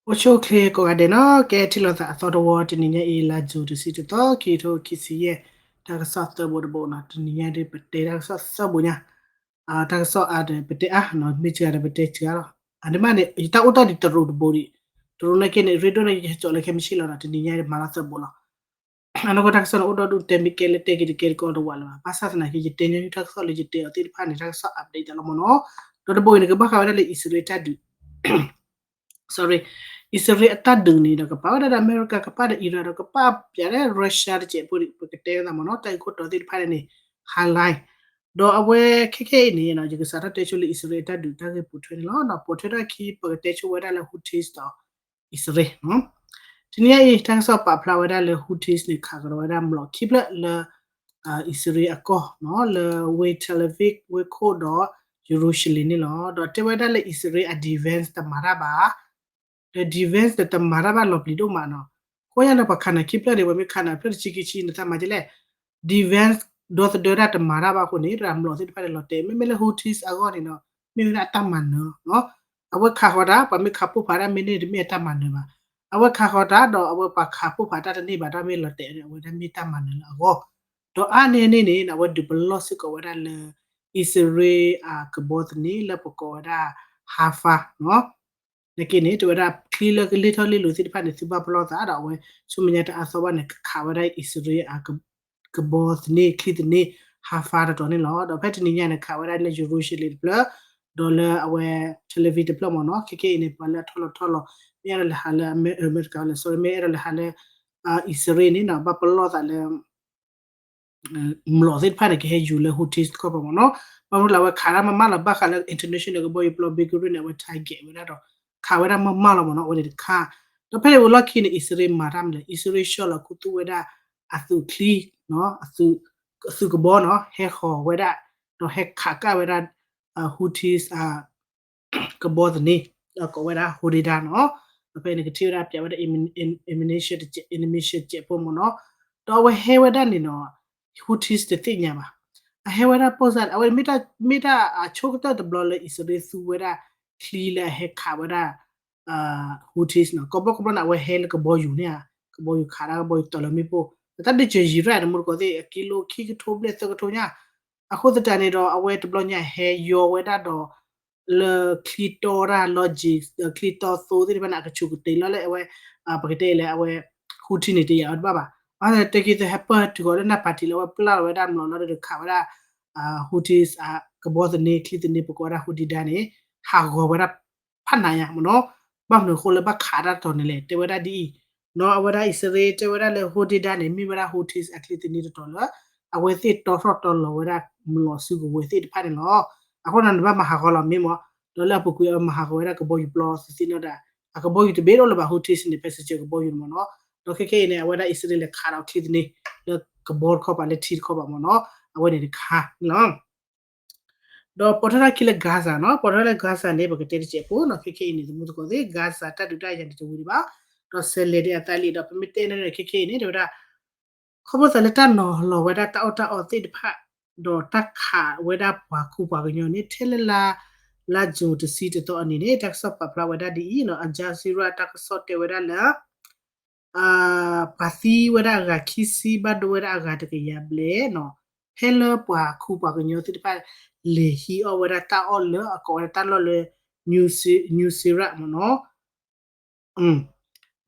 အိၣ်ဆူၣ်အိၣ်ချ့ကိးဂၤဒဲးနီၤ, ကဲထံၣ်လိာ်သးအသီတဝီ တနံၤညါအံၤ လါယူၤတဆံတသီ ခံကထိခံဆံယဲၢ်, တၢ်ကစီၣ်သၢဘိတဘိနီၤ, တနံၤညါဒ်ပတဲတၢ်ကစီၣ်သၢဘိညါ, တၢ်ကစီၣ်အါဒီးပတဲအါနီၤ, မ့ၢ်စှၤဒီးပတဲစှၤလီၤ, အန့ၣ်မးန့ၣ် ယတၢ်အိၣ်တ့ၢ်ဒံးတရူးတဘိဒံး, တရူးနာ်က့န့ၣ် ရ့ဒိၣ်န့ၣ် ယကဟဲစိာ်လၢခဲမုၢ်ဆ့ၣ်လီၤဒီး တနံၤညါဒ်မၤလီၤသၢဘိလီၤ. အနီၢ်ကီၢ်တၢ်ကစီၣ်န့ၣ် အိၣ်ဒီဒူၣ်တဲမ့ၢ်ကဲလၢတဲက့ၤတကဲတကီတဝးလၢၤဘၣ်, ဘၣ်ဆၣ်သနာ်က့ ယတဲညီနုၢ်တၢ်ကစီၣ်လၢယတဲအီၤသ့ၣ်တဖၣ်န့ၣ် တၢ်ကစီၣ် update တၢ်လီၤမ့ၢ်နီၤ, ဒီးတဘိအံၤန့ၣ် ကဘၣ်ဃးဝဲဒၣ်လၢအံၣ်စရ့လးတၢ်ဒုး sorry, အံၣ်စရ့လးအတၢ်ဒုးန့ၣ်ဒီး ကပာ်ဝဲဒၣ်ဒီးအမဲရကၤ ကပာ်ဒီး Iran ဒီးကပာ်ပျးဒီး Russia တစဲးဖိဒံး ပကတဲဝဲသးမ့ၢ်နီၤ, တၢ်ဂ့ၢ်ခိၣ်တီသ့ၣ်တဖၣ်န့ၣ် highlight ဒီးအဝဲခဲခဲအံၤန့ၣ် ယကစးထီၣ်တဲဆိလၢအံၣ်စရ့လးအတၢ်ဒုးတၢ်ဂ့ၢ်ပိာ်ထွဲန့ၣ်လီၤ. ပိာ်ထွဲထီၣ်ခံ ပကတဲဆိဝဲဒၣ်လၢ Houthis ဒီး အံၣ်စရ့လး တနံၤအံၤ တၢ်ကစီၣ်ပာ်ဖျါဝဲဒၣ်လၢ Houthis န့ၣ် ခးကဒီးဝဲဒၣ်မျိာ်ခံဖျၢၣ်လၢ အံၣ်စရ့လးအကီၢ်နီၤ, လၢဝ့ၢ် Tel Aviv ဝ့ၢ်ခိၣ်ဒီး ယရူၤၡလ့ၣ်န့ၣ်လီၤ. ဒီးတဲဝဲဒၣ်လၢအံၣ်စရ့လးအ defense တမၤတၢ်ဘၣ်, ဒီး defense ဒီးတမၤတၢ်ဘၣ်လီၤပျံၤဒိၣ်မးနီၤ, အဃိညါန့ၣ် ပှၤခးနၤခံဖျၢၣ်န့ၣ် ပှၤမ့ၢ်ခးနၤဖျၢၣ်တဆံခံဆံ နသးမၤဒ်လဲၣ်, defense ဒီသဒၢတၢ်တမၤတၢ်ဘၣ်အဃိန့ၣ် တၢ်မျိာ်သ့ၣ်တဖၣ်န့ၣ်လီၤတဲာ်, မ့မ့ၢ်လၢ Houthis အဂီၢ်န့ၣ်ဒီး မ့ၢ်ဝဲဒၣ်အတၢ်မၤနၢၤလီၤ. အဝဲခးဃီၤတၢ် ပှၤမ့ၢ်ခးပိၢ်ဖးတၢ်မ့ၢ်န့ၢ်တမ့ၢ်အတၢ်မၤနၢၤဘၣ်, အဝဲခးဃီၤတၢ်ဒီးအဝဲပှၤခးပိၢ်ဖးတၢ်တန့ၢ်ဘၣ် တၢ်မ့ၢ်လီၤတဲာ်န့ၣ် အဝဲဒၣ်မ့ၢ်တၢ်မၤနၢၤလၢအဂီၢ်, ဒီးအါန့ၢ်န့ၣ်န့ၣ် အဝဲဒုးပလီၢ်စ့ၢ်ကီးဝဲဒၣ်လၢ အံၣ်စရ့လးအကဘီသန့ၤလၢပကိးဝဲဒၣ် Rafah နီၤ နာ်က့န့ၣ် တဲဝဲဒၣ်ချံလၢကလ့ၢ်ထီၣ်လ့ၢ်လီၤသ့ၣ်တဖၣ်န့ၣ် သုဘၣ်ပလီၢ်သးဒီးအဝဲ ဆူမဲာ်ညါတအါသီဘၣ်န့ၣ် ကခးဝဲဒၣ်အံၣ်စရ့လးအကဘီသန့ၤ ချံသန့ၤ Rafah တတီၤန့ၣ်လီၤ. ဒီးဖဲတနံၤညါန့ၣ် ခးဝဲဒၣ်လၢယရူၤၡလ့ၣ်တဖျၢၣ် ဒီးလၢအဝဲ Tel Aviv တဖျၢၣ်မ့ၢ်နီၤ, ခဲခဲအံၤန့ၣ် ပှၤလၢအထီၣ်လီၤထီၣ်လီၤ မ့ၢ်အဲၣ်ဒိးလဲၤဟးလၢ အမဲရကၤလဲၣ် sorry မ့ၢ်အဲၣ်ဒိးလဲၤဟးလၢ အံၣ်စရ့လးန့ၣ်နီၤ ဘၣ်ပလီၢ်သးလၢ မျိာ်သ့ၣ်တဖၣ်န့ၣ် ကဟဲယူၤလၢ Houthis တခီပၤမ့ၢ်နီၤ, ဘၣ်မနုၤလၢအဝဲခးတၢ်မးမးလီၤ ဘၣ်ဃးလၢ international ကဘီယူၤပျီ ဘ့ကရ့ၣ်န့ၣ် အဝဲ target ဝဲဒၣ်ဒီး ခးဝဲဒၣ်မးမးလီၤမ့ၢ်နီၤ အဝဲန့ၣ်တခါ, ဒီးဖဲန့ၣ်ဝံၤလီၢ်ခံန့ၣ် အံၣ်စရ့လးမၤတၢ်မနုၤလဲၣ်, အံၣ်စရ့လးဆှၢလီၤခူသူၣ်ဝဲဒၣ် အသုးချံ အသုးကဘီနီၤ ဟဲဃီၤဝဲဒၣ် ဒီးဟဲခးကၣ်ဝဲဒၣ် Houthis ကဘီသန့ၤ ဒီးကိးဝဲဒၣ် Hodeidah နီၤ, ဒီးဖဲန့ၣ်ကထံၣ်ဝဲဒၣ်ပျးဝဲဒၣ် ammunition တစဲး ammunition တစဲးဖိမ့ၢ်နီၤ, ဒီးအဝဲဟဲဝဲဒၣ်န့ၣ်နီၤ Houthis တသ့ၣ်ညါဘၣ်, အဟဲဝဲဒၣ်ပိၢ်စၢ် အဝဲမ့ၢ်တၢ် မ့ၢ်တၢ်အဆိကတၢၢ်တဘျီလၢအံၣ်စရ့လးသူဝဲဒၣ်ချံလၢအဟဲခးဝဲဒၣ် Houthis နီၤ, ကိးဘျီကိးဘျီန့ၣ် အဝဲဟဲလၢကဘီယူၤန့ၣ်ဧါ, ကဘီယူၤခးဒၣ်ကဘီယူၤတီၤလၢမ့ၣ်ပိၢ် တၢ်ဒ်စၢၤယံၤရၣ်န့ၣ် မူတကိးသ့ၣ် အကံလိခံကထိဘျဲၣ်သၢကထိညါ, အဃိသတးန့ၣ်ဒီး အဝဲတဘျီညါဟဲယီၤဝဲဒၣ်ဒီး လၢချံတီတၢ် logistic ချံတီသိသ့ၣ်တဖၣ်န့ၣ် အကဆူးကတ့ၤလီၤလၢအဝဲ ပကတဲလၢအဝဲ Houthi န့ၣ် တယာ်ဝဲတဘၣ်ဘၣ်, အဝဲန့ၣ်တဲက့ၤသဟဲပၢၢ်တုၤဃီၤလၢနၢ်ပၤတံၢ်လၢအဝဲပျၢ်လီၤဝဲဒၣ်မျိာ်လီၤဒီးခးဝဲဒၣ် Houthi ကဘီသန့ၤ ချံသန့ၤ ပကိးဝဲဒၣ် Hodeidah န့ၣ် ဟးဂီၤဝဲဒၣ်ဖးနးညါမ့ၢ်နီၤ, ဘၣ်မနုၤအဃိလၢဘၣ်ခးတၢ်တတီၤန့ၣ်လဲၣ် တဲဝဲဒၣ်ဒ်အံၤ, နီၤ အဝဲဒၣ်အံၣ်စရ့လးတဲဝဲဒၣ်လၢ Hodeidah န့ၣ် မ့ၢ်ဝဲဒၣ် Houthi အချံသန့ၤတတီၤလၢ အဝဲသ့ၣ်တီထီၣ်တီလီၤဝဲဒၣ်မျိာ်စုကဝဲၤသ့ၣ်တဖၣ်န့ၣ်လီၤ, အဃိန့ၣ် နဘၣ်မၤဟးဂီၤလီၤမ့ၢ်မ့ၢ်, ဒီးလၢအပူၤကွံာ်အမၤဟးဂီၤဝဲဒၣ်ကဘီယူၤပျီသ့ၣ်သ့ၣ်နီၤဒၣ်, အကဘီယူၤတဘ့ၣ်တအိၣ်လၢၤဘၣ် Houthi န့ၣ် passenger ကဘီယူၤန့ၣ်မ့ၢ်နီၤ, ဒီးခဲခဲအံၤန့ၣ် အဝဲဒၣ်အံၣ်စရ့လးလဲၤခးဒီးချံသန့ၤ လၢကဘီတခီပၤလၢထံတခီပၤမ့ၢ်နီၤ, အဝဲန့ၣ်တခါန့ၣ်လီၤ. ဒီးပိာ်ထွဲထီၣ်ခံလၢ Gaza နီၤ, ပိာ်ထွဲလၢ Gaza န့ၣ် ပကတဲတစဲးဖိနီၤ, ခဲခဲအံၤန့ၣ် သမူသကိးသ့ၣ် Gaza တၢ်ဒုးတၢ်ယၤန့ၣ်တဝံၤဒံးဘၣ်, ဒီးဆဲးလဲၤဒံးအသးလံဒီး ပမ့ၢ်တဲန့ၣ်န့ၣ် ခဲခဲအံၤန့ၣ် တဲဝဲဒၣ် ခီဖျိသးလၢတၢ်နီၤလီၤဝဲဒၣ်တၢ်အီၣ်တၢ်အီသ့ၣ်တဖၣ်, ဒီးတၢ်ခးဝဲဒၣ်ပှၤခူပှၤကညီန့ၣ် ထဲလၢလါ လါယူၤတဆံတသီအနံၤန့ၣ် တၢ်ကစီၣ်ပာ်ဖျါဝဲဒၣ်ဒ်အံၤနီၤ, Al Jazeera တၢ်ကစီၣ်တဲဝဲဒၣ်လၢ ပှၤသံဝဲဒၣ်အဂၤခံဆံ ဘၣ်ဒိဝဲဒၣ်အဂၤတကယၤဘျဲၣ်နီၤ, ဖဲလၢပှၤခူပှၤကညီသ့ၣ်တဖၣ် လဲၤဟံးအီၣ်ဝဲဒၣ်တၢ်အီၣ်လၢအကိးဝဲဒၣ်တၢ်လီၢ်လၢ Nuseirat မ့ၢ်နီၤ,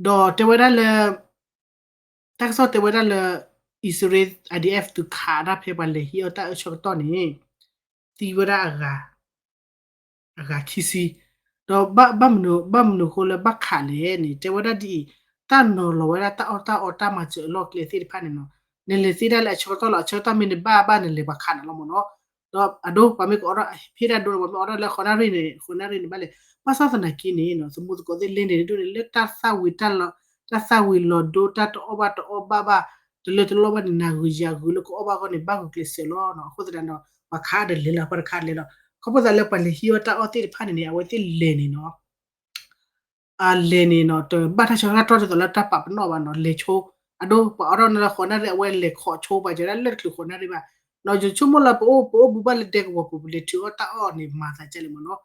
ဒီးတဲဝဲဒၣ်လၢ တၢ်ကစီၣ်တဲဝဲဒၣ်လၢ အံၣ်စရ့လး IDF သုးခးတၢ်ဖဲပှၤလဲၤဟံးအီၣ်တၢ်အၢဆၢကတီၢ်န့ၣ် သံဝဲဒၣ်အဂၤ အဂၤခံဆံ, ဒီးဘၣ်မနုၤ ဘၣ်မနုၤအဃိလၢဘၣ်ခးလဲၣ်န့ၣ် တဲဝဲဒၣ်ဒ်အံၤ, တၢ်နီၤလီၤဝဲဒၣ်တၢ်အီၣ်တၢ်အီတၢ်မၤစၢၤအလီၢ်ကျဲသ့ၣ်တဖၣ်န့ၣ်နီၤ, နလဲၤသ့ဒၣ်လၢအဆၢကတီၢ်လီၤ, အဆၢကတီၢ်မ့ၢ်နဘၣ်ဘၣ်နလဲၤပှၤခးနၤလီၤမ့ၢ်နီၤ, ဒီးအဒိ ပှၤမ့ၢ်ကအိးထီၣ်ဖ့ၣ်တၢ်ဒိ ပှၤမ့ၢ်အိးထီၣ်လၢဃိးနၣ်ရံၣ်န့ၣ် ဃိးနၣ်ရံၣ်န့ၣ်ဘၣ်လဲၤ, ဘၣ်ဆၣ်သနာ်က့န့ၣ်နီၤ သမူသကိးသ့ၣ်လဲၤန့ၣ်ဒိၣ်န့ၣ် လၢတၢ်သၣ်ဝံၤတၢ်လီၤ တၢ်သၣ်ဝံၤလီၤဒိ တၢ်တအီၣ်ဘၣ်တအီဘၣ်ဘၣ်, တလၢတလီၢ်ဘၣ်န့ၣ် နၤဂုာ်ယၤဂုာ်လၢကအိၣ်ဘၣ်အဂီၢ်န့ၣ် ဘၣ်ဂုာ်ကျဲးစၢးလီၤနီၤ, အဃိသတးဒီး ပှၤခးဒီးလဲၤလီၤ ပှၤတခါလဲၤလီၤ, ခီဖျိသးလၢပှၤလဲၤဟံးအီၣ်တၢ်အီၣ်သ့ၣ်တဖၣ်န့ၣ်န့ၣ် အဝဲသ့ၣ်လဲၤန့ၣ်နီၤ အလဲၤန့ၣ်နီၤ တဘၣ်တၢ်ဆၢကတီၢ်ဒ်သိးလၢတၢ်ပာ်ပနီၣ်ဘၣ်နီၤ လဲၤဆိ, အဒိ ပှၤအိးထီၣ်န့ၣ်လၢဃိးနၣ်ရံၣ် အဝဲလဲၤခိးဆိ ပှၤစၢၤဒၣ်လၢတချုးဃိးနၣ်ရံၣ်ဘၣ်, ဒီးယဆိကမိၣ်လၢပအိၣ် ပအိၣ်ဘူးဘၣ်လၢဒဲကဝီၤပူၤ ပလဲၤထုးအီၣ်တၢ်အီၣ်န့ၣ် မၤသးကဲလဲၣ်မ့ၢ်နီၤ,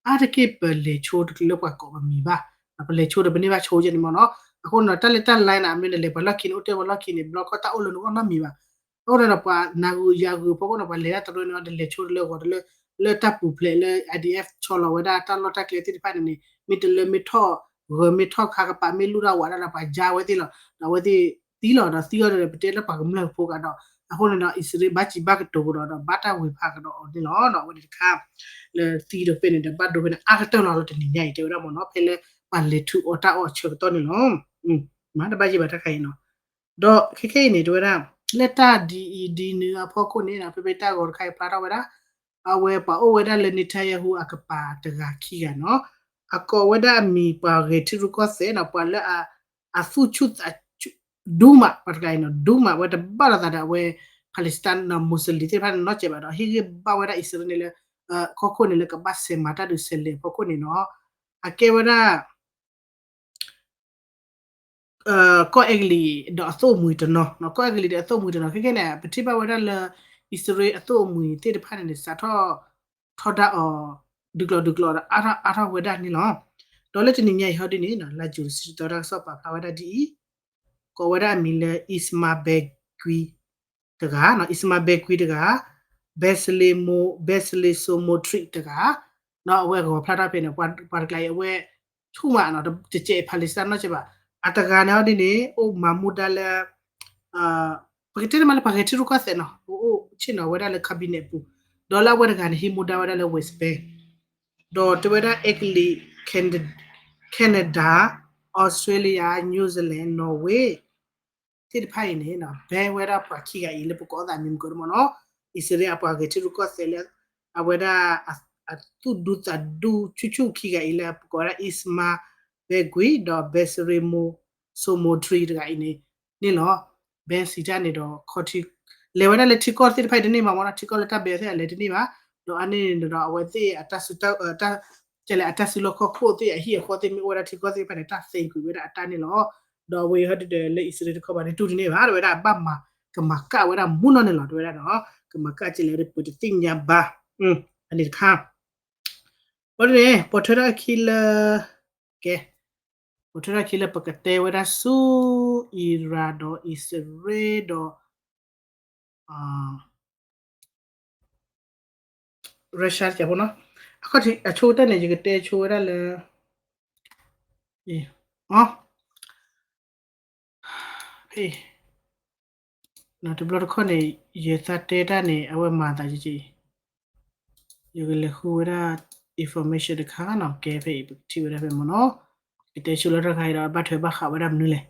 အါတက့ၢ်ပလဲၤဆိတချုးလၢပှၤကိးပမံၤဘၣ်, ပလဲၤဆိဒီးပန့ၢ်ဘၣ်ဆိကဲန့ၣ်မ့ၢ်နီၤ. အဃိန့ၣ်ဒီး တၢ်လၢတၢ်လၢ်န့ၣ် အမ့ၢ်နလဲၤပှၤလီၢ်ခံန့ၣ် အိၣ်တဲပှၤလီၢ်ခံန့ၣ် ဘျီခီၣ်တၢ်အိၣ်လၢနဂီၢ်နီတမံၤဘၣ်. အဃိန့ၣ်ဒီး ပှၤနၤဂုၤယၤဂုၤအဖီခိၣ်န့ၣ် ပှၤလဲၤတၢ်တရၢန့ၣ်ဒီး လဲၤဆိတလၢအဂီၤတလၢ လၢတၢ်ပူၤဖျဲးလၢ IDF ဆီလီၤဝဲဒၣ်တၢ်လီၢ်တၢ်ကျဲသ့ၣ်တဖၣ်န့ၣ်န့ၣ် မ့ၢ်တလၢမ့ၢ်ထီၣ်ဂၢၤမ့ၢ်ထီၣ်ခါကပၤမ့ၢ်လူၢ်ထီၣ်ဝးဒၣ်ဒီး ပှၤယါဝဲသ့ၣ်လီၤ. ဒီးအဝဲသ့ၣ်သံလီၤ ဒီးသံအီၤဒီး ပတဲလၢပှၤကမျၢၢ်ဖိကဒီး အဃိန့ၣ်ဒီး အံၣ်စရ့လးဘၣ်စံးဘၣ်ကတိၤကဒီးဒီး ဘၣ်တၢ်ဝ့ၤဖးကဒီးအီၤန့ၣ်လီၤ. ဒီးအဝဲန့ၣ်တခါ လၢသံဒီးဖဲန့ၣ်ဒီး ဘၣ်ဒိဖဲန့ၣ် အါကတၢၢ်လီၤလၢတနံၤညါအံၤ တဲဝဲဒၣ်မ့ၢ်နီၤ ဖဲလၢပှၤလဲၤထုးအီၣ်တၢ်အီၣ်အဆၢကတီၢ်န့ၣ်လီၤ. မၤတဘၣ်ယံာ်ဘၣ်တၢ်ခါအံၤနီၤ. ဒီးခဲခဲအံၤန့ၣ် တဲဝဲဒၣ် လၢတၢ်ဒ်အံၤဒ်နုၤအဖီခိၣ်န့ၣ် ဖဲဖဲတၢ်ဂီၤတခါအံၤဖျါထီၣ်ဝဲဒၣ် အဝဲပှၤအိၣ်ဝဲဒၣ်လၢ Netanyahu အကပၤတဂၤခံဂၤနီၤ. အကိးဝဲဒၣ်အမံၤပှၤဂဲၤထံရူၢ်ကီၢ်သဲးနီၤ ပှၤလၢအ အသူၣ်ဆူၣ်သးဆူၣ် ဒူမး ပှၤတဂၤအံၤနီၤ ဒူမး အဝဲတဘၣ်လိာ်သးဒီးအဝဲ Palestine နီၤ Muslim သ့ၣ်တဖၣ်န့ၣ်နီတစဲးဘၣ်ဒီး ဟ့ၣ်ဂံၢ်ဘါဝဲဒၣ်အံၣ်စရ့လးန့ၣ်လၢ ကီၢ်ခိၣ်န့ၣ်လၢကဘၣ်ဆဲးမၤတၢ်ဒုးဆဲးလဲၤအဖီခိၣ်န့ၣ်နီၤ အကဲဝဲဒၣ် ကီၢ်အဲကလံးဒီးအသိၣ်မှံၤတနီၤ, ကီၢ်အဲကလံးဒီးအသိၣ်မှံၤတနီၤ ခဲကဲန့ၣ် ပထံၣ်ဘၣ်ဝဲဒၣ်လၢ အံၣ်စရ့လးအသိၣ်မှံၤသ့ၣ်တဖၣ်န့ၣ်န့ၣ် စးထီၣ်ထီဒါအီၤ ဒုးကျိၤဒုးကျိၤဒီး အါထီၣ်အါထီၣ်ဝဲဒၣ်န့ၣ်လီၤ. ဒီးလၢတနံၤညါအံၤဟီဒ်န့ၣ် လါယူၤတဆံသီတၢ်ကစီၣ်ပာ်ဖျါဝဲဒၣ်ဒ်အံၤ, ကိးဝဲဒၣ်အမံၤလၢ Ismail Baghwi တဂၤ, Ismail Baghwi တဂၤ, Bassel Mo, Bassel Somotrich တဂၤ, ဒီးအဝဲဂီၤဖျါထီၣ်ဖဲန့ၣ် ပှၤတကျါအံၤအဝဲ ဆူၣ်မးနီၤ တစဲး Palestine နီတစဲးဘၣ်, အတဂၤန့ၣ်ဟီဒ်န့ၣ် အိၣ်မၤမူဒါလၢ ပကတဲတမံၤလၢပှၤဂဲၤထံရူၢ်ကီၢ်သဲးနီၤ အိၣ်ဆ့ၣ်နီၤဝဲဒၣ်လၢ cabinet အပူၤ, ဒီးလၢအဝဲတဂၤန့ၣ် ဟံးမူဒါဝဲဒၣ်လၢ West Bank, ဒီးတဲဝဲဒၣ်အဲကလံး Canada, Australia, New Zealand, Norway သ့ၣ်တဖၣ်အံၤန့ၣ် ဘဲဝဲဒၣ်ပှၤခံဂၤအံၤလၢပကိးသးမံၤမုၢ်ကီးတမံၤနီၤ, အံၣ်စရ့လးအပှၤဂဲၤထံရူၢ်ကီၢ်သဲးလၢ အဝဲဒၣ် အသူၣ်ဒူသးဒူဆူၣ်ဆူၣ်ခံဂၤအံၤလၢပကိးဝဲဒၣ် Ismail Baghwi ဒီး Bassel Mo, Somotrich တဂၤအံၤန့ၣ် န့ၣ်လီၤ. ဘဲစံးတၢ်န့ၣ်ဒီး ခီထံ လဲၤဝဲဒၣ်လၢထံကီၢ်သ့ၣ်တဖၣ်အံၤတန့ၢ်ဘၣ်မ့ၢ်နီၤ, ထံကီၢ်လၢတၢ်ဘဲအီၤသ့ၣ်အလဲၤတန့ၢ်ဘၣ်, ဒီးအါန့ၢ်န့ၣ်ဒီးအဝဲသ့ၣ်အတၢ်စု ကလဲၣ် အတၢ်စုလီၢ်ခီၣ်ခိၣ်သ့ၣ်အဟံၣ်အဃီသ့ၣ်မ့ၢ်အိၣ်ဝဲဒၣ်ထံကီၢ်သ့ၣ်တဖၣ်န့ၣ် တၢ်သ့ကွံာ်ဝဲဒၣ်အတၢ်န့ၣ်လီၤ. ဒီးအဝဲအံၤဟီဒ်ဒီးလၢအံၣ်စရ့လးတခီဘၣ်န့ၣ် တူၢ်တန့ၢ်ဘၣ် တဲဝဲဒၣ်ဘၣ်မၤ ကမၤကၣ်ဝဲဒၣ်မူနီၢ်န့ၣ်လီၤ တဲဝဲဒၣ်ဒီး ကမၤကၣ်ကလဲၣ်ဒီးပတသ့ၣ်ညါဘၣ်, အန့ၣ်တခါ ဘၣ်န့ၣ် ပိာ်ထွဲထီၣ်အခံလၢ ကဲ ပိာ်ထွဲထီၣ်အခံလၢပကတဲဝဲဒၣ်ဆူ အံရၣ်ဒီးအံၣ်စရ့လးဒီး Russia တကးဖိနီၤ, အခီၣ်ထံးအဆိကတၢၢ်န့ၣ် ယကတဲဆိဝဲဒၣ်လၢ အ တဘျီတခီၣ်န့ၣ် ယသးတဲတၢ်န့ၣ် အဝဲမၤသးကက့ၤ, ယကလဲၤဃုဝဲဒၣ် information တခါနီၤ, ကဲဖဲအံၤ ပကထံၣ်ဝဲဒၣ်ဖဲမ့ၢ်နီၤ, ယကတဲဆိလၢတၢ်ခါအံၤဒီး ဘၣ်ထွဲဘၣ်ဃးဝဲဒၣ်မနုၤလဲၣ်.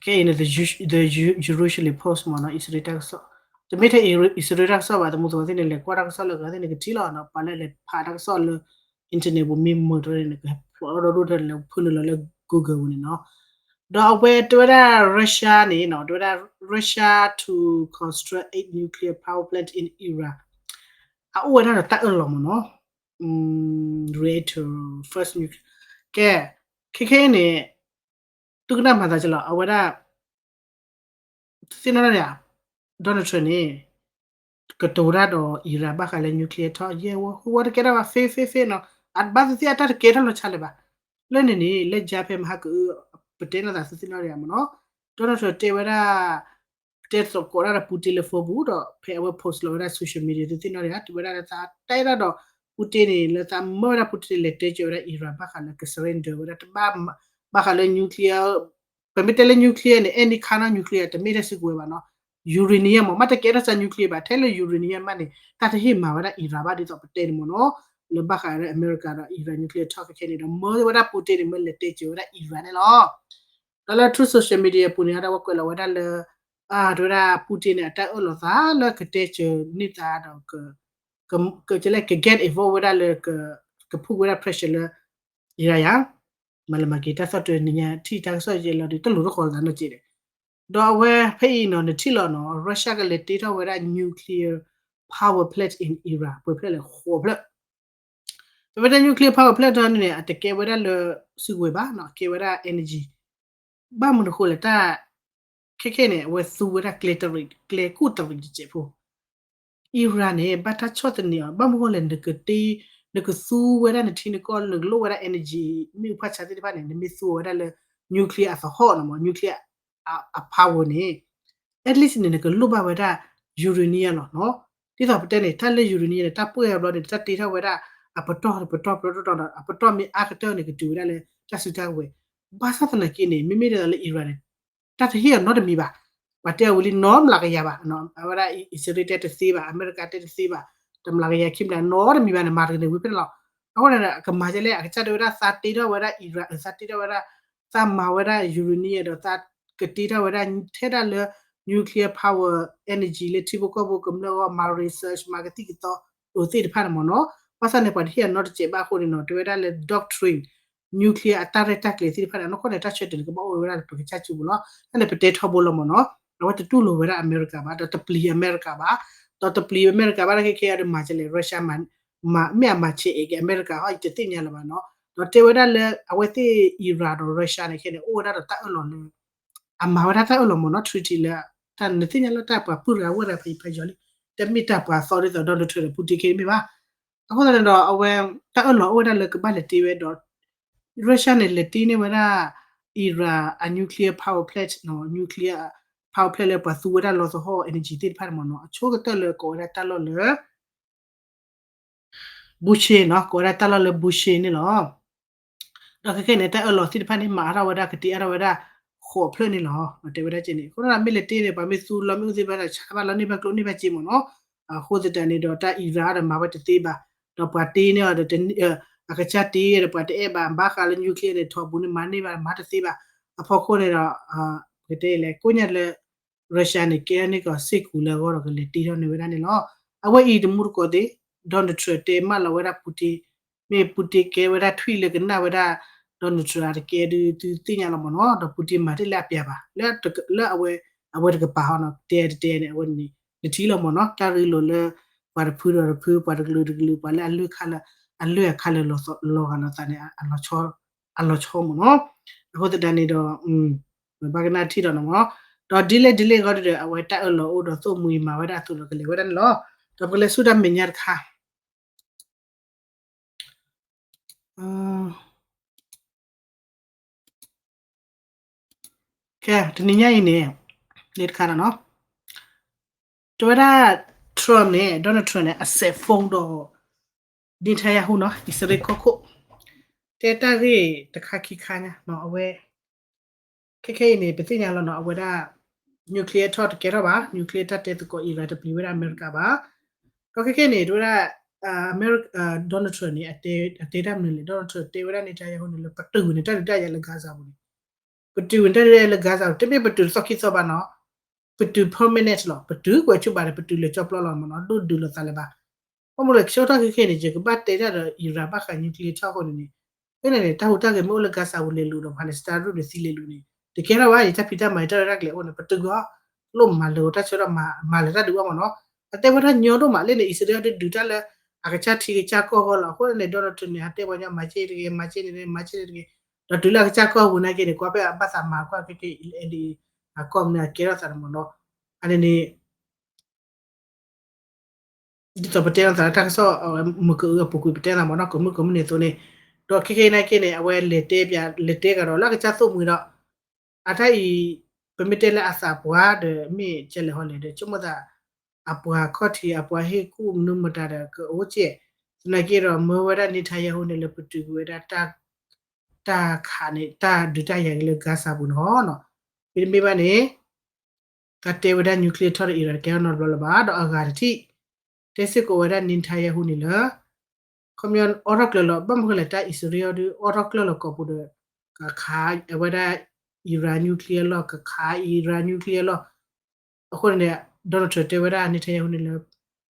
ခဲအံၤန့ၣ် the Jerusalem Post မ့ၢ်နီၤ, အံၣ်စရ့လးတၢ်ကစီၣ်, တမ့ၢ်ထဲအံၣ်စရ့လးတၢ်ကစီၣ်ဘၣ်, သမူသကိးသ့ၣ်န့ၣ် လဲၤကွၢ်တၢ်ကစီၣ်လၢအဂၤသ့ၣ်န့ၣ် ကထံၣ်လီၤနီၤ, ပှၤလၢလဲၤဖးတၢ်ကစီၣ်လၢ internet ပူၤမ့ၢ်မုာ်တရၢန့ၣ် ကဖျိးထီၣ်ဒိၣ်ဒိၣ်ထီၣ်န့ၣ် လဲၤဖုနုာ်လီၤလၢ Google ပူၤန့ၣ်နီၤ. ဒီးအဝဲတဲဝဲဒၣ် Russia န့ၣ်နီၤ, တဲဝဲဒၣ် Russia to construct eight nuclear power plant in Iran, အအိၣ်ဝဲဒၣ်ဒီးတၢ်အၢၣ်လီၤမ့ၢ်နီၤ, reactor first nuclear, ကဲ ခဲခဲအံၤန့ၣ် သုကနၣ်မၤသးကလီၤ အဝဲဒၣ် သုသ့ၣ်နီၣ်ဒၣ်န့ၣ် Donald Trump န့ၣ် ကတိၤတၢ်ဒီး Iran ဘၣ်ဃးလၢ nuclear ထီၣ် ယဲၢ်ဝီ ဃုဝီ တကဲထီၣ်ဘၣ် ဖဲ ဖဲ ဖဲနီၤ, အဘၣ်သုသ့ၣ်အတၢ်တကဲထီၣ်လီၤဆါလၢၤဘၣ်. လၢန့ၣ်န့ၣ် လၢယါဖဲမဟါကအု ပတဲနီၢ်သးသုသ့ၣ်နီၣ်ဒၣ်မ့ၢ်နီၤ, Donald Trump တဲဝဲဒၣ် တဲသကိးဒၣ်ဒီး Putin လၢ phone ပူၤဒီး ဖဲအဝဲ post လီၤဝဲဒၣ် social media သုသ့ၣ်နီၣ်ဒၣ် တဲဝဲဒၣ်လၢသးတဲဒၣ်ဒီး Putin န့ၣ် လၢသးမၢဝဲဒၣ် Putin န့ၣ် လဲၤတဲကၢၤဝဲဒၣ် Iran ဘၣ်ဃးလၢက surrender ဝဲဒၣ် တဘၣ် ဘၣ်ဃးလၢ nuclear ပမ့ၢ်တဲလၢ nuclear န့ၣ် any kind of nuclear တမ့ၢ်ထဲစုကဝဲၤဘၣ်နီၤ, uranium မ့ၢ် မ့ၢ်တကဲထီၣ်စၢ် nuclear ဘၣ် ထဲလၢ uranium မးန့ၣ် တၢ်တဟ့ၣ်မၤဝဲဒၣ် Iran ဘၣ်ဒ်သိးပတဲန့ၣ်မ့ၢ်နီၤ, လၢဘၣ်ဃးလၢ America ဒီး Iran nuclear talk ခဲခဲန့ၣ်ဒီး မၢဝဲဒၣ် Putin န့ၣ် မၢလဲၤတဲကၢၤဝဲဒၣ် Iran န့ၣ်လီၤ. ဒီးလၢ Truth Social Media ပူၤန့ၣ် ဒီးအဝဲကွဲးလီၤဝဲဒၣ်လၢ တဲဝဲဒၣ် Putin န့ၣ် အတၢ်အၢၣ်လီၤသးလၢကတဲကၢၤန့ၢ်သးဒီး က က က က က get involve ဝဲဒၣ်လၢ က က put ဝဲဒၣ် pressure လၢ Iran ယါ မၤလၢမၤက့ၤတၢ်သီၣ်တနံၤညါ ထံၣ်တၢ်ကစီၣ်ယဲလီၤဒီး တလိၣ်တဃီၤသးနီၢ်က့ၤဒီး ဒီးအဝဲဖဲအံၤနီၤ နထံၣ်လီၤနီၤ Russia ကလဲၤတ့ထီၣ်ဝဲဒၣ် nuclear power plant in Iran ပှဲၤဖျၢၣ်လဲၣ် ဃိးဖျၢၣ် ပဝဲဒၣ် nuclear power plant ထီၣ်န့ၣ် အတကဲဝဲဒၣ်လၢ စုကဝဲၤဘၣ်နီၤ အကဲဝဲဒၣ် energy ဘၣ်မနုၤအဃိလဲၣ် တၢ် ခဲခဲန့ၣ် အဝဲသူဝဲဒၣ်ကျဲတရံး ကျဲကူၣ်တရံးတစဲးဖိ Iran န့ၣ် ဘၣ်တၢ်ဆီၣ်သနံးအီၤ ဘၣ်မနုၤအဃိလဲၣ် နကတ့ နကသူဝဲဒၣ်နထံနကီၢ် နကလိၣ်ဝဲဒၣ် energy မ့ၣ်အူဖၣ်ဆါသ့ၣ်တဖၣ်န့ၣ် နမ့ၢ်သူဝဲဒၣ်လၢ nuclear အသဟီၣ်နီၤမး nuclear အ power န့ၣ် at least န့ၣ် နကလိၣ်ဘၣ်ဝဲဒၣ် uranium လီၤနီၤ. ဒ်သိးပတဲန့ၣ် တၢ်လၢ uranium န့ၣ် တၢ်ပှဲၢ်အဘျီန့ၣ် တၢ်တ့ထီၣ်ဝဲဒၣ် အပတီၢ်ပတီၢ်ပတီၢ်ပတီၢ်ဒီး အပတီၢ်မ့ၢ်အါကတၢၢ်န့ၣ် ကတုၤဝဲဒၣ်လၢတၢ်စုတၢ်ကဝဲၤ ဘၣ်ဆၣ်သနာ်က့န့ၣ် မ့မ့ၢ်ဒ်သိးလၢ Iran န့ၣ် တၢ်တဟ့ၣ်အီၤနီတမံၤဘၣ်. ပှၤတဲအီၤဝံၤလံနီတမျးကယၤဘၣ်. အဝဲဒၣ် အံၣ်စရ့လးတဲတသ့ဘၣ်, အမဲရကၤတဲတသ့ဘၣ်, တမျးကယၤခံမျးနီတမံၤဘၣ်န့ၣ် မၤတဂ့ၤန့ၣ် ဝံၤဖဲန့ၣ်လီၤ. အဃိန့ၣ် အကမၤဒ်လဲၣ် အကစၢ်တဲဝဲဒၣ် သးတ့ထီၣ်ဝဲဒၣ် Iran သးတ့ထီၣ်ဝဲဒၣ် သးမၤဝဲဒၣ် uranium ဒီးသးကတ့ထီၣ်ဝဲဒၣ်ထဲဒၣ်လၢ nuclear power energy လၢထံဖိကီၢ်ဖိကမျၢၢ်အဂီၢ် မၤ research မၤကသံၣ်ကသီအိၣ်သ့ၣ်တဖၣ်န့ၣ်မ့ၢ်နီၤ. ဘၣ်ဆၣ်န့ၣ် ပှၤတဟ့ၣ်အီၤနီတစဲးဘၣ်အဃိန့ၣ်နီၤ တဲဝဲဒၣ်လၢ doctrine nuclear အတၢ်ရဲၣ်တၢ်ကျဲၤသ့ၣ်တဖၣ်န့ၣ် အနီၢ်ကီၢ်န့ၣ် တၢ်ဆၢတဲာ်န့ၣ် ကဘၣ်အိၣ်ဝဲဒၣ်လၢပကစၢ်စုပူၤလီၤ. တၢ်န့ၣ် ပတဲထီဘိလီၤမ့ၢ်နီၤ. အဝဲတတူၢ်လိာ်ဝဲဒၣ်အမဲရကၤဘၣ်, ဒီးတပျံၤအမဲရကၤဘၣ်, ဒီးတပျံၤအမဲရကၤဘၣ် ခဲခဲအံၤဒီးမၤဒ်လဲၣ် Russia မၤ မ့ၢ်အမၤဆဲးအဲၣ်က့ၤအမဲရကၤဟီ ယတသ့ၣ်ညါလၢၤဘၣ်နီၤ. ဒီးတဲဝဲဒၣ်လၢ အဝဲသ့ၣ် Iran ဒီး Russia န့ၣ် ခဲန့ၣ် အိၣ်ဝဲဒၣ်ဒီးတၢ်အၢၣ်လီၤလၢ အမၤဝဲဒၣ်တၢ်အၢၣ်လီၤမ့ၢ်နီၤ treaty လၢ တၢ်နသ့ၣ်ညါလၢတၢ်ပှၤပုၢ်ရၤဝဲရၤဖးယံၤဖးယီၤလံ, တမ့ၢ်တၢ်ပှၤသီဒ်သိး Donald Trump ဒီး Putin ခဲအံၤတမ့ၢ်ဘၣ်. အဃိသတးန့ၣ်ဒီး အဝဲတၢ်အၢၣ်လီၤအိၣ်ဝဲဒၣ်လၢကဘၣ်လဲၤတ့ဝဲဒီး Russia န့ၣ် လဲၤတ့န့ၢ်ဝဲဒၣ် Iran အ nuclear power plant နီၤ nuclear power plant လၢပှၤသူဝဲဒၣ်လီသဟီၣ် energy သ့ၣ်တဖၣ်န့ၣ်မ့ၢ်နီၤ အဆိကတၢၢ်လၢကိးဝဲဒၣ်တၢ်လီၢ်လၢ Bucha နီၤ ကိးဝဲဒၣ်တၢ်လီၢ်လၢ Bucha န့ၣ်လီၤ. ဒီးခဲခဲန့ၣ် တၢ်အၢၣ်လီၤသ့ၣ်တဖၣ်န့ၣ် မၤအါထီၣ်ဝဲဒၣ်ကတ့အါထီၣ်ဝဲဒၣ် ဃိးဖျၢၣ်န့ၣ်လီၤ. တဲဝဲဒၣ်ကဲန့ၣ် အဃိဒီးမ့ၢ်လဲၤတ့န့ၣ် ပှၤမ့ၢ်သူလီမ့ၣ်အူသ့ၣ်တဖၣ်ဒီး ဆါဘၣ်လီၤန့ၢ်ဘၣ်ကျိၣ်န့ၢ်ဘၣ်စ့မ့ၢ်နီၤ. အဃိသတးန့ၣ်ဒီး တၢ် Iran ဒီးမၤဝဲတသ့ဘၣ်, ဒီးပှၤတ့န့ၢ်အီၤဒီး အကစၢ်တ့ဒီးပှၤတအဲၣ်ဘၣ် ဘၣ်ဃးလၢ nuclear န့ၣ် ထီၣ်ပူၤန့ၣ် မၤန့ၢ်ဘၣ် မၤတသ့ဘၣ်. အဖီခိၣ်န့ၣ်ဒီး ပကတဲလဲၣ် ကိးညါလၢ Russia န့ၣ် ကဲထီၣ်န့ၢ်ကီးစ့ၢ်ကီးလၢအဂီၢ်ဒီးကလဲၤတ့ထီၣ်န့ၢ်ဝဲဒၣ်န့ၣ်လီၤ. အဝဲအံၤတမူတကိးသ့ၣ် Donald Trump တဲမးလီၤဝဲဒၣ် Putin, မ့ၢ် Putin ကဲဝဲဒၣ်ထွံၣ်လၢကနၣ်ဝဲဒၣ် Donald Trump အတကဲဒုးသုသ့ၣ်ညါလီၤမ့ၢ်နီၤ. ဒီး Putin မၤတ့ၢ်လၢအပျးဘၣ် လၢ လၢအဝဲ အဝဲတကပၤဟီနီၤ တဲတတဲန့ၣ် အဝဲန့ၣ် နထံၣ်လီၤမ့ၢ်နီၤ တၢ်ရ့လိာ်လၢ ပှၤတဖုဒီးတဖု ပှၤတကလုာ်တကလုာ် ပှၤလၢအလုၢ်ခါလၢ အလုၢ်အခါလၢလီၤဂာ်လိာ်သးန့ၣ် အလီၤဆီမ့ၢ်နီၤ. အဃိသတးန့ၣ်ဒီး ဘၣ်ကနၣ်ထံၣ်ဒီးနီၤမ့ၢ်နီၤ ဒီးဒ်လဲၣ်ဒ်လဲၣ်ဂီၢ်ဒီး အဝဲတၢ်အၢၣ်လီၤအိၣ်ဒီးသိၣ်မှံၤမၤဝဲဒၣ်အသိးဒီးကလဲၤဝဲဒၣ်န့ၣ်လီၤ. ဒီးပကလဲၤဆူတၢ်မဲာ်ညါတခါ ကဲ တနံၤညါအံၤန့ၣ် န့ၣ်တခါနီၤ တဲဝဲဒၣ် Trump န့ၣ် Donald Trump န့ၣ် အစဲး phone ဒီး Netanyahu နီၤ အံၣ်စရ့လးကီၢ်ခိၣ် တဲတၢ်ဂ့ၢ်တခါခံခါညါနီၤ အဝဲ ခဲခဲအံၤန့ၣ် ပသ့ၣ်ညါလီၤနီၤ အဝဲဒၣ် nuclear talk တကဲထီၣ်ဘၣ် nuclear တၢ်တဲသကိး Iran တပျံၤဝဲဒၣ်အမဲရကၤဘၣ်. ဒီးခဲခဲန့ၣ် တဲဝဲဒၣ် အမဲရ Donald Trump န့ၣ် အတဲတၢ်မနုၤလဲၣ် Donald Trump တဲဝဲဒၣ် Netanyahu န့ၣ်လၢ ပတုာ်န့ၣ်တၢ်ဒုးတၢ်ယၤလၢ Gaza ပူၤန့ၣ် ပတုာ်ဝဲတၢ်ဒုးတၢ်ယၤလၢ Gaza ပူၤ တမ့ၢ်ပတုာ်တသီခံသီဘၣ်နီၤ ပတုာ် permanent လီၤ ပတုာ်ကွဲးဆူဘၣ်ဒီး ပတုာ်လၢကၠီပျီလီၤမ့ၢ်နီၤ ဒိၣ်ဒုးလိာ်သးလၢၤဘၣ်. ဘၣ်မနုၤလဲၣ် ကၠိထီၣ်ခဲခဲန့ၣ် ယကဘၣ်တဲတၢ်ဒီး Iran ဘၣ်ဃး nuclear talk အဃိန့ၣ်န့ၣ် ဖဲန့ၣ်န့ၣ် တၢ်ဟူးတၢ်ဂဲၤမ့ၢ်အိၣ်လၢ Gaza ပူၤလဲၤလိာ်ဒီး Palestine ဒိၣ်န့ၣ်သံလဲၤလိာ်န့ၣ် တကဲထီၣ်ဘၣ် ယတၢ်ဖံးတၢ်မၤ ယတၢ်ရဲၣ်တၢ်ကျဲၤအိၣ်န့ၣ် ပတုာ်အီၤ လိၣ်မၤလၢာ်တၢ်ဆၢထီၣ် မၤလၢာ်တၢ်ဒုးဘၣ်မ့ၢ်နီၤ. အတဲဝဲဒၣ်ညီဒိၣ်မးလၢန့ၣ် အံၣ်စရ့လးဒုးဒုးတၢ်လၢ အကစၢ်ထံကစၢ်ကီၢ်အဂီၢ်လီၤ. အဃိန့ၣ် Donald Trump န့ၣ် အတဲပှၤညီ မၤစ့တဂ့ၤ မၤစ့န့ၣ် မၤစ့န့ၣ်တဂ့ၤ ဒီးတုၤလၢအကစၢ်ကီၢ်ပူၤနာ်က့န့ၣ် ကွၢ်ဖဲအဘၣ်သးမၤကွၢ်ခဲခဲအံၤ အကီၢ်မနုၤအကဲထီၣ်သးန့ၣ်မ့ၢ်နီၤ. အန့ၣ်န့ၣ် ဒ်သိးပတဲလိာ်သးလၢတၢ်ကစီၣ် မုၢ်ကအုအပူၤကွံာ် ပတဲသးမ့ၢ်နီၤ ကိးမုၢ်ကိးမုၢ်န့ၣ်အသိးန့ၣ်, ဒီးခဲခဲအံၤနာ်က့န့ၣ် အဝဲလဲၤတဲပျး လဲၤတဲကဒီးလၢအကစၢ်သိၣ်မှံၤဒီး အတၢ်အံၤ ပမ့ၢ်တဲလၢအသးပှၢ်ဒီး မ့ၢ်ကဲလဲၣ်ဟီလဲၣ်ဒီး ဆိကမိၣ်သး အပှၤခီၣ်ထံး အပှၤဟ့ၣ်ကူၣ်မနုၤမတၤဒီး ကအိၣ်ကဲၣ် သနာ်က့ဒီး မၢဝဲဒၣ် Netanyahu န့ၣ်လၢပတုာ်ကွံာ်ဝဲဒၣ် တၢ်ခးန့ၣ် တၢ်ဒုးတၢ်ယၤက့ၤလၢ Gaza ပူၤန့ၣ်ဟီနီၤ. မ့တမ့ၢ်ဘၣ်န့ၣ် ကတဲဝဲဒၣ် nuclear talk ဒီး Iran တကဲထီၣ်နီတဘျီလၢၤဘၣ် ဒီးအဂၤတထံၣ် တဲစ့ၢ်ကီးဝဲဒၣ် Netanyahu န့ၣ်လၢ ခီပညီအိးထီၣ်ကျၢၤလီၤ ဘၣ်မနုၤလဲၣ် တၢ်အံၣ်စရ့လးဒုး အိးထီၣ်ကျၢၤလီၤကိာ်ပူၤဒီး ကခးအဝဲဒၣ် Iran nuclear လီၢ် ကခး Iran nuclear လီၢ် အဃိန့ၣ် Donald Trump တဲဝဲဒၣ် Netanyahu န့ၣ်လၢ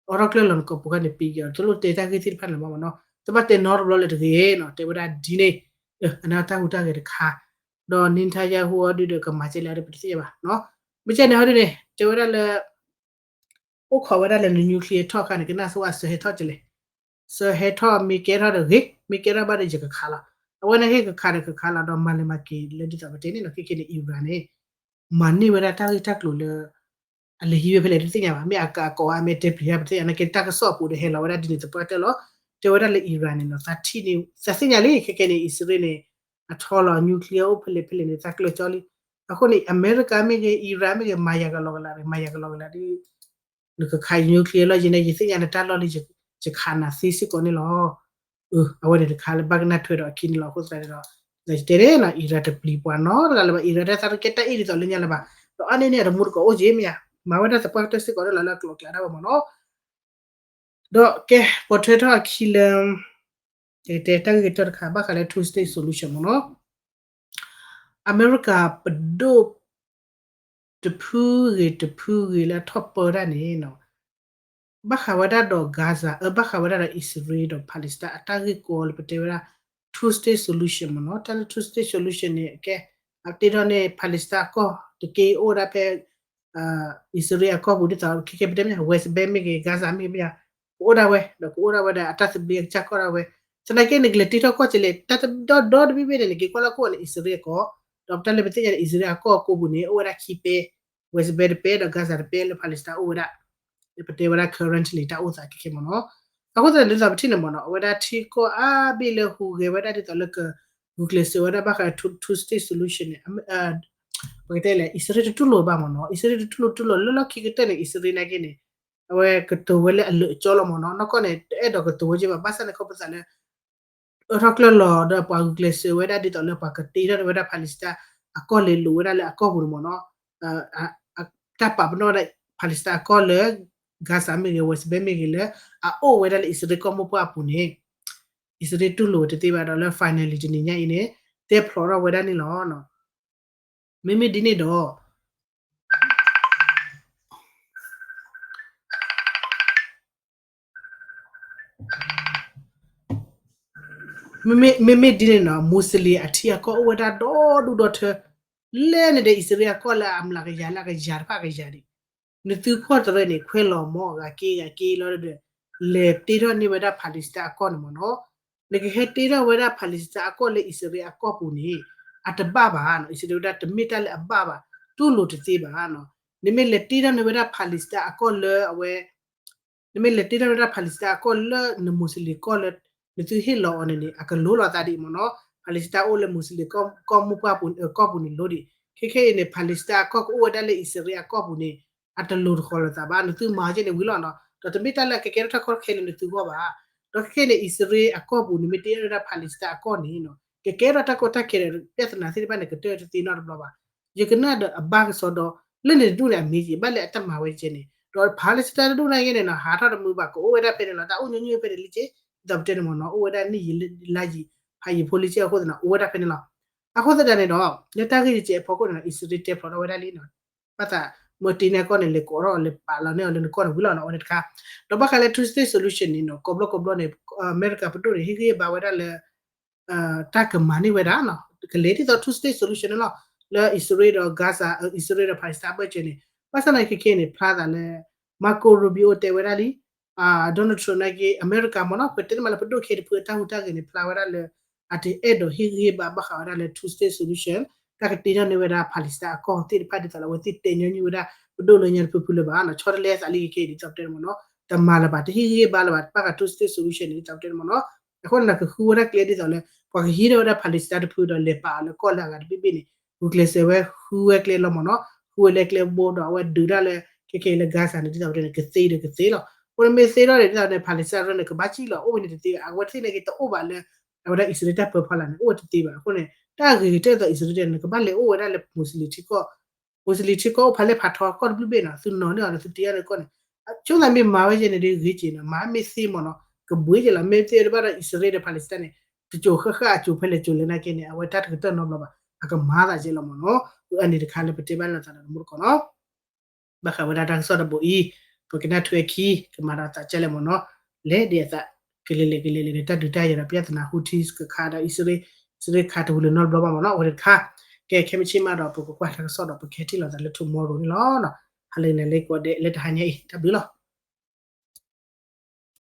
အိးထီၣ်ကျၢၤလီၤနကိာ်ပူၤခါန့ၣ် ပံၤက့ၤအီၤ တလိၣ်တဲတၢ်ဂ့ၢ်သ့ၣ်တဖၣ်န့ၣ်ဘၣ်မ့ၢ်နီၤ တဘၣ်တဲနီတဘျီလၢၤတဂ့ၤနီၤ တဲဝဲဒၣ်ဒ်န့ၣ် အန့ၣ်တၢ်ဟူးတၢ်ဂဲၤတခါ ဒီး Netanyahu အီၤဒုးဒီးကမၤကဲလဲၣ်အီၤဒီးပတသ့ၣ်ညါဘၣ်နီၤ မ့ၢ်ကဲန့ၣ်ဟီဒုးန့ၣ် တဲဝဲဒၣ်လၢ အိၣ်ခိးဝဲဒၣ်လၢန nuclear talk ခါန့ၣ် ကနၣ်ဆိအစၢၤဟဲထီၣ်ကလဲၣ် စၢၤဟဲထီၣ်မ့ၢ်ကဲထီၣ်ဒီးဂ့ၤ မ့ၢ်ကဲထီၣ်ဘၣ်ဒီးယကခးလီၤ အဝဲန့ၣ်ဟ့ၣ်ကခးဒီးကခးလီၤဒီးမၤလဲၤမၤက့ၤလၢဒ်သိးပတဲန့ၣ်နီၤ ခဲခဲန့ၣ် Iran န့ၣ် မၤန့ၢ်ဝဲဒၣ်တၢ်ဂ့ၢ်တၢ်ကျိၤလၢ အလဲၤဟံးဝဲဖဲလဲၣ်တသ့ၣ်ညါဘၣ် မ့ၢ်အကကိးအမဲာ်တဲပျံၤတၢ်ပသ့ၣ်ညါ နာ်က့တၢ်ကစီၣ်အပူၤဒီးဟဲလီၤဝဲဒၣ်ဒ်န့ၣ်သပှၢ်တၢၢ်လီၤ တဲဝဲဒၣ်လၢ Iran န့ၣ်နီၤ သးထံၣ်န့ၣ် သးသ့ၣ်ညါလံ ခဲကဲန့ၣ် အံၣ်စရ့လးန့ၣ် အထီလီၤ nuclear အိၣ်ဖဲလဲၣ်ဖဲလဲၣ်န့ၣ် သးကျၢၤကၠီလံ. အဃိန့ၣ် အမဲရကၤမ့ၢ်ဂ့ၤ Iran မ့ၢ်ဂ့ၤ မၤယၤကလီကလး မၤယၤကလီကလးဒီး နကခး nuclear လီၤ ယဲန့ၣ် ယသ့ၣ်ညါနတၢ်လီၢ်လံ ယခးနၤသ့စ့ၢ်ကီးန့ၣ်လီၤ. အဝဲန့ၣ်တခါလၢဘၣ်ကနၣ်ထွဲဒီးအခံန့ၣ်လီၤ. အဃိသတးန့ၣ်ဒီး ယတဲန့ၣ်နီၤ Iran တပျံၤပှၤနီတဂၤလၢၤဘၣ် Iran တၢ်သးတကဲတၢ်အ့ၣ်ဒ်သိးလၢညါလၢၤဘၣ်. ဒီးအါန့ၢ်န့ၣ် အတမူတကိးအိၣ်က့မ့ၢ်ဧါ မၤဝဲဒၣ်သပှၢ်ကတၢၢ်စ့ၢ်ကီးန့ၣ်လီၤ လၢအကျိၤအကျဲဒၣ်ဝဲမ့ၢ်နီၤ. ဒီးကဲ ပိာ်ထွဲထီၣ်အခံလၢ ယကတဲတၢ်ဂ့ၢ်ကတၢၢ်တခါ ဘၣ်ဃးလၢ two state solution မ့ၢ်နီၤ. အမဲရကၤပဒိၣ် တဖုဂ့ၤတဖုဂ့ၤလၢအထီၣ်ပၢတၢ်န့ၣ်နီၤ ဘၣ်ဃးဝဲဒၣ်ဒီး Gaza အၢ ဘၣ်ဃးဝဲဒၣ်ဒီး အံၣ်စရ့လးဒီး Palestine အတၢ်ဂ့ၢ်ကီလၢပတဲဝဲဒၣ် two state solution မ့ၢ်နီၤ. တၢ်လၢ two state solution န့ၣ် ကဲ အတ့ထီၣ်န့ၢ် Palestine အကီၢ် တက့ၢ်အိၣ်ဝဲဒၣ်ဖဲ အံၣ်စရ့လးအကီၢ်ပူၤ ဒ်သိးခဲကဲပတဲမ့ၢ် West Bank မ့ၢ်ဂ့ၤ Gaza မ့ၢ်ဂ့ၤ ပအိၣ်ဒၣ်ဝဲ ဒီးကအိၣ်ဒၣ်ဝဲဒၣ် အတၢ်သဘျ့အကစၢ်ကီၢ်ဒၣ်ဝဲ. သနာ်က့န့ၣ် ကလဲၤတ့ထီၣ်ကီၢ်ကလဲၣ် တၢ်တဒီဒီတဘ့ၣ်ဘ့ၣ်န့ၣ် နက့ၤကွၢ်လၢခိၣ်န့ၣ် အံၣ်စရ့လးအကီၢ် ဒီးပတၢ်လၢပသ့ၣ်ညါန့ၣ် အံၣ်စရ့လးအကီၢ်အကိပူၤန့ၣ် အိၣ်ဝဲဒၣ်ခံပဲ West Bank တပဲ ဒီး Gaza တပဲလၢ Palestine အိၣ်ဝဲဒၣ် ပတဲဝဲဒၣ် currently တၢ်အိၣ်သးခဲခဲမ့ၢ်နီၤ. အဃိသတးဒ်သိးပထံၣ်န့ၣ်မ့ၢ်နီၤ အဝဲဒၣ်ထံကီၢ်အါဘ့ၣ်လၢဟူးဂဲၤဝဲဒၣ်ဒ်သိးလၢက ဂုာ်ကျဲးစၢးဝဲဒၣ်ဘၣ်ဃး two state solution န့ၣ် ပကတဲလဲၣ် အံၣ်စရ့လးတတူၢ်လိာ်ဘၣ်မ့ၢ်နီၤ. အံၣ်စရ့လးတတူၢ်လိာ်တူၢ်လိာ်လၢလီၢ်ခံကတၢၢ်န့ၣ် အံၣ်စရ့လးနာ်က့န့ၣ် အဝဲကတိၤဝဲလၢအလၢာ်အကၠီလီၤမ့ၢ်နီၤ. နီၢ်ကီၢ်န့ၣ် တအဲၣ်ဒိးကတိၤဝဲက့ဘၣ် ဘၣ်ဆၣ်န့ၣ်ခီပသးလၢ အၢထီၣ်ကျၢၢ်လီၤဒီးပှၤဂုာ်ကျဲးစၢးဝဲဒၣ်ဒ်သိးလၢပှၤကတ့ထီၣ်ဝဲဒၣ် Palestine အကီၢ်လဲၤလိာ်ဝဲဒၣ်လၢအကီၢ်ပူၤန့ၣ်မ့ၢ်နီၤ. တၢ်ပာ်ပနီၣ်ဝဲဒၣ် Palestine အကီၢ်လၢ Gaza မ့ၢ်ဂ့ၤ West Bank မ့ၢ်ဂ့ၤလၢ အအိၣ်ဝဲဒၣ်လၢအံၣ်စရ့လးကီၢ်မိၢ်ပှၢ်အပူၤန့ၣ် အံၣ်စရ့လးတူၢ်လိာ်တသ့ဘၣ်ဒီးလၢ finally တနံၤညါအံၤန့ၣ် တဲဖျိးထီၣ်ဝဲဒၣ်န့ၣ်လီၤ. မ့မ့ၢ်ဒ်န့ၣ်ဒီး မ့မ့ၢ်ဒ်န့ၣ်နီၤ Muslim အထံအကီၢ်အိၣ်ဝဲဒၣ်ဒီဒူၣ်ဒီထၢ လဲၣ်န့ၣ်ဒီး အံၣ်စရ့လးအကီၢ်လၢအမျးကယၤလၢအကယၤတဖၣ်ကယၤဒံး နသုကီၢ်တရၢန့ၣ် ခွဲးလီၤမီၢ်ဂၤက့ဂၤက့လီၤဒီး လဲၤတ့ထီၣ်န့ၢ်ဝဲဒၣ် Palestine အကီၢ်န့ၣ်မ့ၢ်နီၤ. နကဟဲတ့ထီၣ်ဝဲဒၣ် Palestine အကီၢ်လၢအံၣ်စရ့လးအကီၢ်ပူၤန့ၣ် အတဘၣ်ဘၣ်နီၤ. အံၣ်စရ့လးဝဲဒၣ်တမ့ၢ်တၢ်လၢအဘၣ်ဘၣ်, တူၢ်လိာ်တသ့ဘၣ်နီၤ. နမ့ၢ်လဲၤတ့ထီၣ်န့ၢ်ဝဲဒၣ် Palestine အကီၢ်လၢအဝဲ နမ့ၢ်လဲၤတ့ထီၣ်ဝဲဒၣ် Palestine အကီၢ်လၢန Muslim ကီၢ်လၢ နသုဟ့ၣ်လီၤအီၤန့ၣ်န့ၣ် အကလိၤလိာ်သးဒံးမ့ၢ်နီၤ. Palestine အိၣ်လၢ Muslim ကီၢ်မိၢ်ပှၢ်ပူၤ ကီၢ်ပူၤန့ၣ်လိၤဒံး. ခဲခဲအံၤန့ၣ် Palestine အကီၢ်ကအိၣ်ဝဲဒၣ်လၢအံၣ်စရ့လးအကီၢ်ပူၤန့ၣ် အတလိၤတဃီလိာ်သးဘၣ်. နသုမၤက့န့ၣ်ဝံၤလီၤနီၤ. ဒီးတမ့ၢ်တၢ်လၢအကကဲထီၣ်တၢ်ကီတၢ်ခဲလၢနသုဂီၢ်ဘၣ်. ဒီးခဲခဲအံၤန့ၣ် အံၣ်စရ့လးအကီၢ်ပူၤန့ၣ် မ့ၢ်တ့ထီၣ်ဝဲဒၣ် Palestine အကီၢ်န့ၣ်နီၤ ကကဲထီၣ်တၢ်ကီတၢ်ခဲဒီး ပြဿနာသ့ၣ်တဖၣ်န့ၣ် ကတၢၢ်တသ့နီတဘျီဘၣ်. ယကနၣ်ဒီးအဘၣ်ကစီဒီ လၢန့ၣ်တဒူၣ်န့ၣ် အမ့ၢ်က့ ဘၣ်လၢအတမၤဝဲကဲန့ၣ် ဒီး Palestine တဒူၣ်န့ၣ်ဂ့ၤန့ၣ်နီၤ ဟးထီၣ်တမုာ်ဘၣ် ကအိၣ်ဝဲဒၣ်ဖဲန့ၣ်လီၤ. တၢ်အိၣ်ညီနုၢ်ဖဲန့ၣ်လံက့ ဒ်သိးပတဲန့ၣ်မ့ၢ်နီၤ အိၣ်ဝဲဒၣ်နံၣ်ယံာ်လါယံာ် ဖးယံာ်ဖိလံက့အဃိသတးန့ၣ် အိၣ်ဝဲဒၣ်ဖဲန့ၣ်လီၤ. အဃိသတးန့ၣ်ဒီး လၢတၢ်ဂ့ၢ်ယကဲအဖီခိၣ်န့ၣ်နီၤ အံၣ်စရ့လးတဲဖျိးထီၣ်ဝဲဒၣ်လံနီၤ ဘၣ်သးမၢတ့န့ၢ်ကီၢ်န့ၣ် လဲၤကိးထီၣ်လဲၤပာ်လီၤန့ၢ်အီၤလၢနကီၢ်န့ၣ်ဝံၤလီၤနီၤ အဝဲန့ၣ်တခါ. ဒီးဘၣ်ဃးလၢ two state solution န့ၣ်နီၤ ကိးဘျီကိးဘျီန့ၣ် အမဲရကၤပဒိၣ်န့ၣ် ဟ့ၣ်ဂံၢ်ဟ့ၣ်ဘါဝဲဒၣ်လၢ တၢ်ကမၤန့ၢ်ဝဲဒၣ်နီၤ ကလဲၤဒ်သိး two state solution န့ၣ်လီၤ. လၢအံၣ်စရ့လးဒီး Gaza အံၣ်စရ့လးဒီး Palestine အဘၢၣ်စၢၤန့ၣ် ဘၣ်ဆၣ်သနာ်က့ခဲခဲအံၤန့ၣ် ဖျါသးလၢ Marco Rubio တဲဝဲဒၣ်လံ Donald Trump နာ်က့ အမဲရကၤမ့ၢ်နီၤ ပတဲန့ၣ်မးလၢပဒိၣ်ခဲတဖုအတၢ်ဟူးတၢ်ဂဲၤန့ၣ် ဖျါဝဲဒၣ်လၢ အတအဲၣ်ဒိးဟ့ၣ်ဂံၢ်ဟ့ၣ်ဘါဘၣ်ဃးဝဲဒၣ်လၢ two state solution တၢ်ကတ့ထီၣ်န့ၢ်ဝဲဒၣ် Palestine အကီၢ်သ့ၣ်တဖၣ်ဒ်သိးလၢအဝဲသ့ၣ်တဲညီနုၢ်ဝဲဒၣ် ပဒိၣ်လၢညါတဖုဖုလၢၤဘၣ်နီၤ ဆီတလဲသးလံက့ ဒ်သိးပတဲန့ၣ်မ့ၢ်နီၤ တမၤလၢၤဘၣ် တဟ့ၣ်ဂံၢ်ဟ့ၣ်ဘါလၢၤဘၣ် ဘၣ်ဃး two state solution န့ၣ် ဒ်သိးပတဲန့ၣ်မ့ၢ်နီၤ အဃိန့ၣ် ကဃုဝဲဒၣ်ကျဲဒ်သိးလၢ ပှၤကဟံးထီၣ်ဝဲဒၣ် Palestine တဖုဒီးလဲၤပာ်အီၤလၢကီၢ်လၢအဂၤတဘ့ၣ်ဘ့ၣ်န့ၣ် ဂုာ်ကျဲးစၢးဝဲဃုဝဲကျဲလီၤမ့ၢ်နီၤ ဃုဝဲလၢကျဲဘိဒီးအဝဲဒုးတၢ်လၢ ခဲခဲအံၤလၢ Gaza န့ၣ် ဒ်သိးပတဲန့ၣ် ကသ့ဒီးကသ့လီၤ အဃိန့ၣ်မ့ၢ်သ့ထီၣ်န့ၣ် ဒ်သိးန့ၣ် Palestine န့ၣ် ကဘၣ်စံၣ်လီၤ အိၣ်ဝဲန့ၣ်တသ့ဘၣ် အဝဲသ့ၣ်န့ၣ်က့တအိၣ်ဘၣ်လၢ အဝဲဒၣ်အံၣ်စရ့လးတၢ်ပၢဖီလာ်န့ၣ် အိၣ်ဝဲတသ့ဘၣ် အဃိန့ၣ် တၢ်အဂ့ၤကတၢၢ်ဒ်သိးအံၣ်စရ့လးန့ၣ် နကဘၣ်လဲၤအိၣ်ဝဲဒၣ်လၢ Muslim ထံကီၢ် Muslim ထံကီၢ်အိၣ်ဖဲလဲၣ်ဖးထီကီၢ်တဘ့ၣ်ဘ့ၣ်နီၤ သုနီၤန့ၢ်အီၤဒီးသုတ့အီၤန့ၢ်ကီၢ်န့ၣ် ဆိသးမ့ၢ်မၤဝဲယဲန့ၣ်ဒ်ဂ့ၤက့ၤနီၤ မၤမ့ၢ်သ့မ့ၢ်နီၤ ကဘှ့က့ၤလီၤ မ့ၢ်သ့တဘၣ်ဒီးအံၣ်စရ့လးဒီး Palestine န့ၣ် တစိၤဃၣ်ဃၣ်အစိၤဖဲလဲၣ်စိၤလဲၣ်နာ်က့န့ၣ် အဝဲတၢ်တကတၢၢ်နီတဘျီဘၣ် အကမၤသးကဲလီၤမ့ၢ်နီၤ အန့ၣ်တခါလၢပတဲဘၣ်လီၤသးဒီးတမူတကိးနီၤ ဘၣ်ဃးဝဲဒၣ်တၢ်ကစီၣ်တဘိအံၤ ပကနၣ်ထွဲခံ ကမၤဒီးသးကဲလဲၣ်မ့ၢ်နီၤ လဲၤဒ်အသး ကလဲၤလဲၤကလဲၤလဲၤဒီးတၢ်ဒုးတၢ်ယၤဒီး ပြဿနာဟူထံကခါဒီး အံၣ်စရ့လး အံၣ်စရ့လးခးတဝံၤလၢၤနီတဘျီဘၣ်မ့ၢ်နီၤ အဝဲတခါ ကဲခဲမုၢ်ဆ့ၣ်မးဒီး ပကကွၢ်တၢ်ကစီၣ်ဒီး ပကဟဲထံၣ်လိာ်သးလၢ tomorrow န့ၣ်လီၤ ဟါလၢအဂ့ၤ နၤလၢကိးဂၤဒဲးလၢတဟါညါအံၤ တၢ်ဘျုးလီၤ.